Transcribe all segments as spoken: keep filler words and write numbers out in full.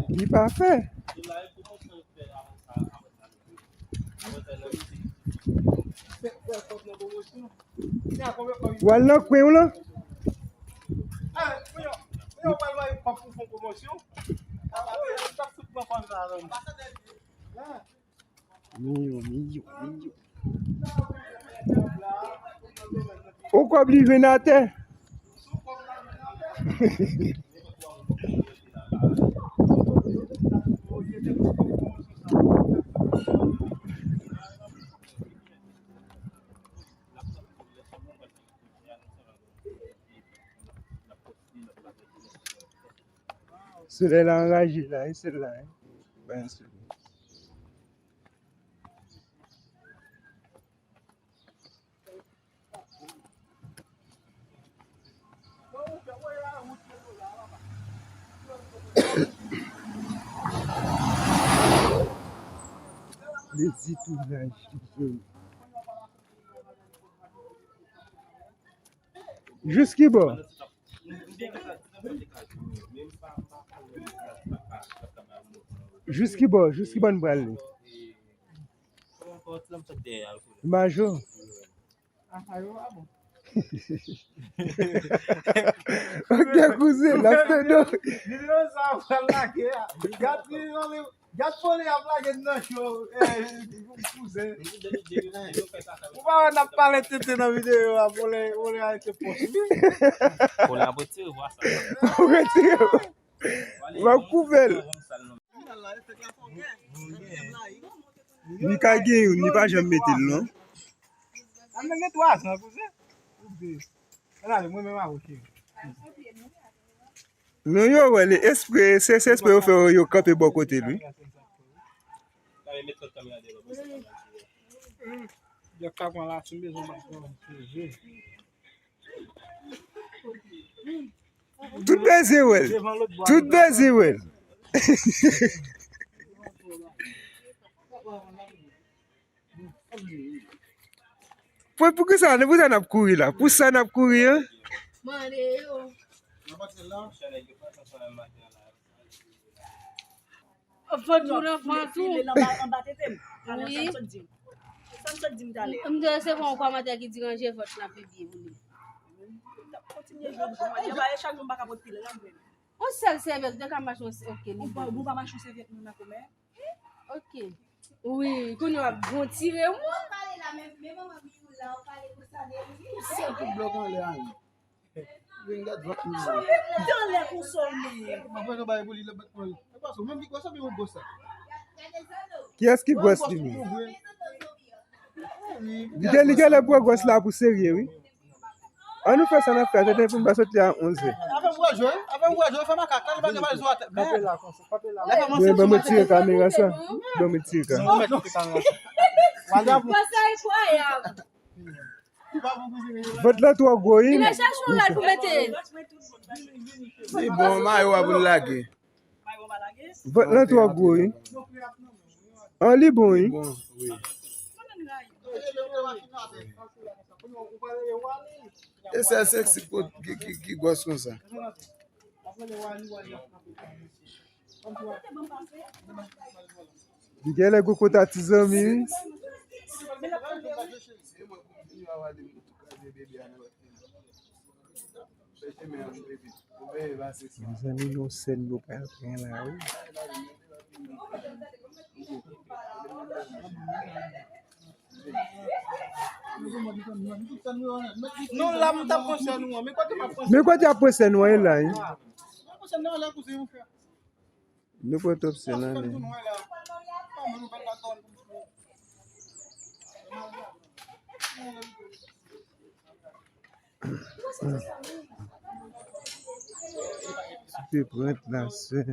Li pa fè. W al nan kwen w lan. Miyo, miyo, miyo. O kòb li jwenn atè. Solèy la anraje la, e sèl la, hein. Bay yon sèl. Plezi tounaj li ye. Jis ki bò? Jis ki bò? Jis ki bò n pral li? Majo. Ok, kouzen, n ap tann ou. Videyo sa a pral lage a. Gad videyo li, gad vòlè y ap lage nan cho, eh, kouzen. Ou pa wè n ap pale tenten nan videyo a, vòlè, vòlè a rete pòch li. Vòlè a retire vwa sa. Ou retire. M ap koupe l. Li ka gen youn, li pa janm mete l non. Sa gen twa zan, kouzen. Ou de. Ala, mwen menm avè w, cheri. Non, yo wè li espre, se, se espre yo fè yo kanpe bò kote l wi. Yo ka pran la, sou bezwen pa pran. Tout bezwen wè l. Tout bezwen wè l. Pou, pou ki sa, pou sa n ap kouri la? Pou sa n ap kouri an? Mande yo. Vòt ou nan vant ou. Wi. Sa m sot di m talè. M te resevwa yon kòmantè ki di ranje vòt la pi byen pou li. Kontinye jwe pou mwen. Yo ba yo chak jou m pa ka pot pile la mwen. Yon sèl sèvyèt, ou te ka mache yon sè-, ok, li bon. Ou pa mache yon sèvyèt nou nan komè. Ok. Wi, kounye w ap gon tire w. Ou pale la, men, men manman Miyou la, ou pale konsa de li. Se tout blòk anlè a. Vin gad vant li. Sa w met dan lè konsa w menm? M ap fè yon bagay pou li, lè bat mwen. E pa sa, menm li, wè sa, men yon gòs sa. Kiyès ki gwòs li menm? Li gen, li genlè pran gwòs la pou serye, wi. Ann nou fè sa n ap fè, tenten pou m pa soti a onz è. Avè m wè jwe, avè m wè jwe, fè makak la, li pa gen valiz ou atè. Kanpe la, konsa, kanpe la. Bon, ban mwen tire kamera sa. Ban mwen tire kamera. Sa enkwayab. Vant lan twò gwo, wi. Li nan chèche yon lòt pou mete. Li bon, mayo a pou l lage. Vant lan twò gwo, wi. An, li bon, wi. Bon, wi. E sèl seksi ki, ki, ki gwòs konsa. Li genlè gwo kòta ti zanmi, wi. Mezanmi, nou sèn nou pral pran la, wi. Non, la, m t ap pran sè nou an. Men kote m ap pran sè nou an? Men kote y ap pran sè nou an, e la, wi. M ap pran sè nou an, la, kouzen, mon frè. Nou pran twòp sè nan men. Ti te pran la sè.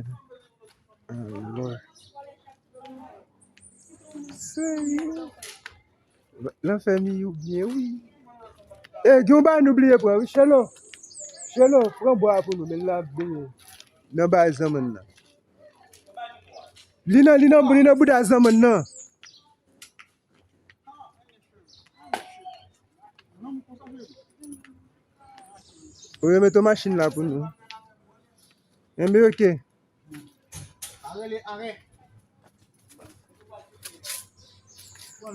Alò. Serye. L ap fè Miyou byen, wi. E, gen yon bagay nou bliye pran, wi, Chelo. Jeno, pran bwa a pou nou, men l ap benyen nan bay zanmann nan. Li nan, li nan, li nan bouda zanmann nan. Ou remete machin la pou nou. Enben, oke.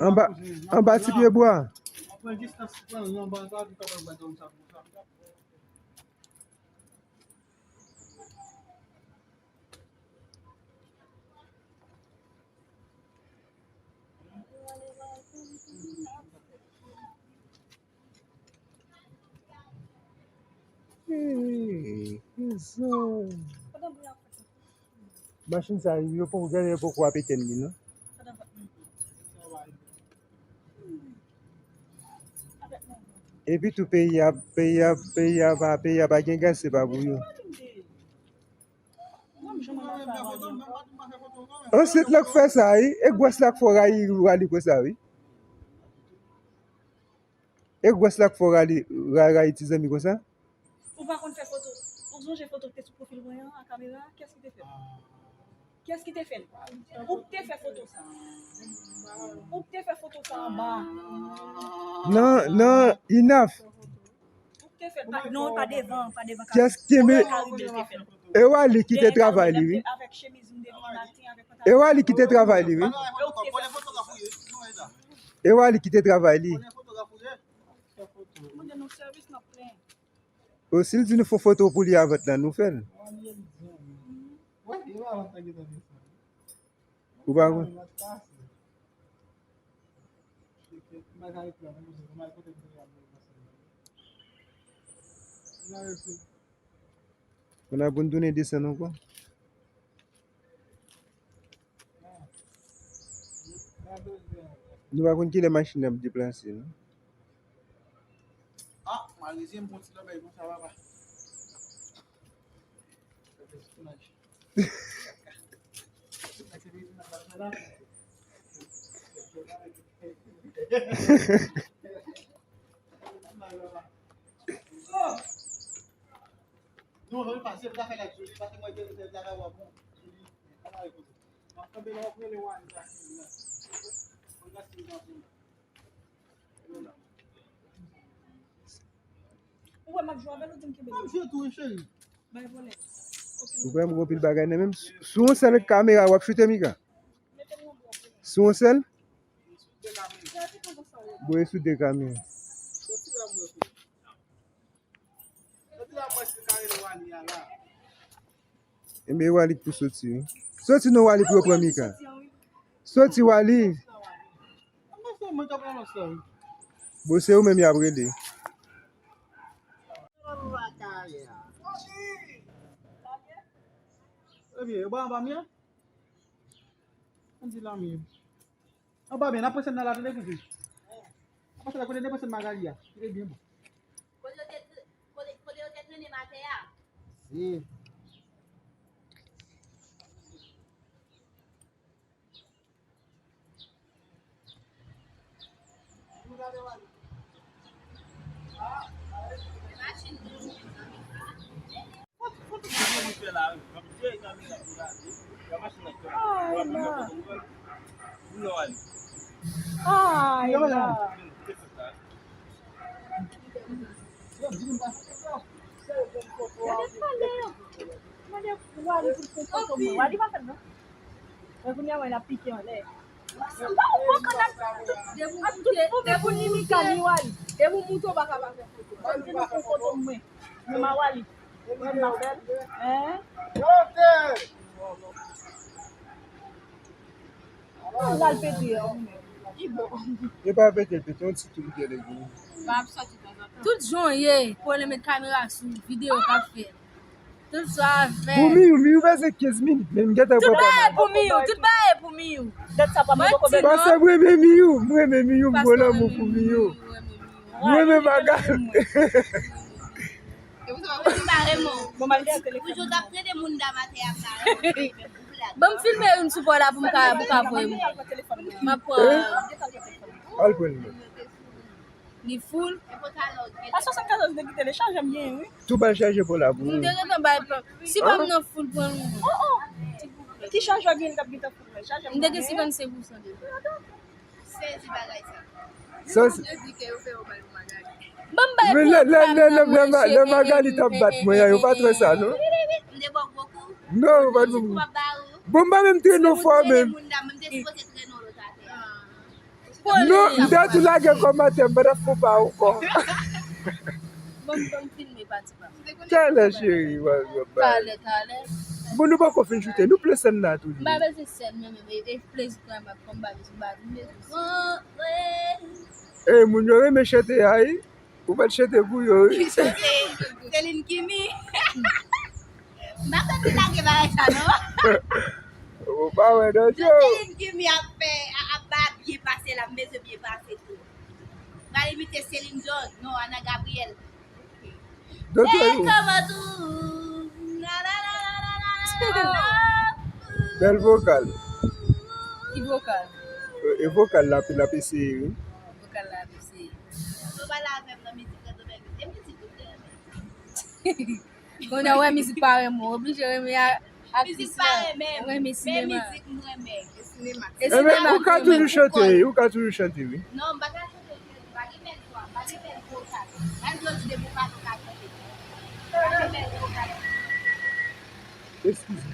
Anba, anba ti pye bwa. Hey, hey, hey. Machin sa yo poko, gade yo poko ap etenn li non. Epi tou peyi a, peyi a, peyi a pa, peyi a pa gen gaz, se pa pou yo. Ansent la k fè sa wi, e gwòs la k fè w rayi, rayi konsa wi. E gwòs la k fè w rayi, rayi, rayi ti zanmi konsa. Ou pa konn fè foto. Ou sonje foto ki te sou pwofil mwen an, a kamera? Kiyès ki te fè l? Kiyès ki te fè l? Ou k te fè foto sa. Ou k te fè foto sa anba. Nan, nan, inaf. Ou k te fè l, pa, non, pa devan, pa devan. Kiyès ki te met? E Wally ki te travay li wi. Avèk chemiz m te vini maten, avèk pantalon. E Wally ki te travay li wi. E ou k te fè foto sa. E Wally ki te travay li. Mande nou sèvis, n ap plenyen. O, si l di nou fè foto pou li avèk la, nou fè l. Ou pa konn? Kounye a pou n tounen desann ankò. Nou pa konn kilè machin nan ap deplase non. Ah, malize m pran ti lòbèy konsa papa. Non, non, li pase, li ta fè lèt sou li, pase mwen te, te, te, te, bon, sou li. M ap kanpe la, w ap rele Wally sa, sou li la. Mwen pase li nan sou li. Ou wè m ap jwe avè l, ou di m kenbe l. M ap jwe tou, wi, cheri. Bay vòlè. Ou kwè m gon pil bagay nan menm? Sou yon sèl kamera, w ap choute, Mika? Sou yon sèl? Bon, e sou de kamera. Ebyen, Wally k pou soti wi. Soti non, Wally, pou yo pran Mika. Soti, Wally. Bon, se ou menm y ap rele. Ebyen, yo ba anba m ye? Ann di la menm. Anba men, n ap pran sèn nan la, tande kouzen. N ap pran sèn nan, kote n te pran sèn Magali a? Li te byen bon. Kote yo te, kote, kote yo te trennen matè a? Si. Ay, la. Ay, la. Gade pale yo. Mande Wally pou l fè foto mwen. Wally pa fè l non. Men kounye a, wè, l ap pike anlè. Sa w pran kanal. Tout, tout fou men pou ni Mika, ni Wally. Depi w moute, w pa ka pa fè foto. Mwen di nou fè foto mwen. Mwen ma Wally. Mwen ma fè l. Hein? L al pete, hein. Li bon. E pa pete, pete, yon ti tou pete, li bon. Tout jan w ye, pou w met kamera sou videyo k ap fè. Tout sa fè. Pou Miyou, Miyou pase kenz minit, men m gentan pran pa mal. Tout bagay pou Miyou, tout bagay pou Miyou. Gad sa, pa mwen poko bèl non. Paske m renmen Miyou, m renmen Miyou, m gwo lanmou pou Miyou. M renmen bagay. Bon, malgre telefòn. Ban m filme youn sou pò la pou m ka, pou m ka voye. M ap pran. Al pran li. Li full. A swasannkatòz de ki te le chaje m genyen, wi. Tou ba chaje pou la pou M te gentan bay pa. Si pa m nan full pran l. Oh, oh. Ki chaje w genyen k ap gentan full mwen? Chaje m M te gen genyen. Senkannsenk pousan de. Sezi bagay sa. Sa se- Yo di ke yo fè yo bay pou Magali. Ban m bay Men lè lè lè lè lè ma- lè Magali t ap bat mwen an, yo pa t wè sa non. M te ba w gwo kou. Non, yo pa t Kou m ap ba ou. Bon, m pa menm trennen w fò Trennen menm. Moun dam, m te sipoze trennen w lòt atè. Pole. Non, m te tou lage kòmantè m pa t ap fè w pa ankò. Ban m ban m filme pati pa m. Talè cheri, w ap w ap bay. Talè, talè. Bon, nou poko fin choute, nou ple sèn la tou. M pa bezwen sèn mwen menm, e e plezi pran m ap pran m pa bezwen baz, m bezwen. Ey, moun yo renmen chante a wi. Ou pa t chante pou yo wi. Ki chante Celine Kimi. M pa konn si lage bagay sa non. Ou pa wè non Jan yo. Celine Kimi ap fè, a- ap ba byen pase la, m bezwen byen pase tou. M al imite Celine Dion, non, Ana Gabriel. Doktè Hey, yo. Kamatou. Na, na, na, na, na, na, na. Bèl vokal. Ki vokal? E vokal la, l ap eseye wi. Vokal la ap eseye. Yo pale avè m nan mizik la, Domèg. E mizik ou te renmen? Kounye a w wè mizik pa renmen, w oblije renmen a- Mizik aktris pa la. renmen. Renmen Men sinema. Mizik m renmen. E Enben, sinema ou ka ki toujou renmen. Chante, ou ka toujou chante wi. Non, m pa ka chante, m pa gen bèl vwa, m pa gen bèl vokal. Gade yo di depi w pa ka chante. M pa gen bèl vokal. Eskize.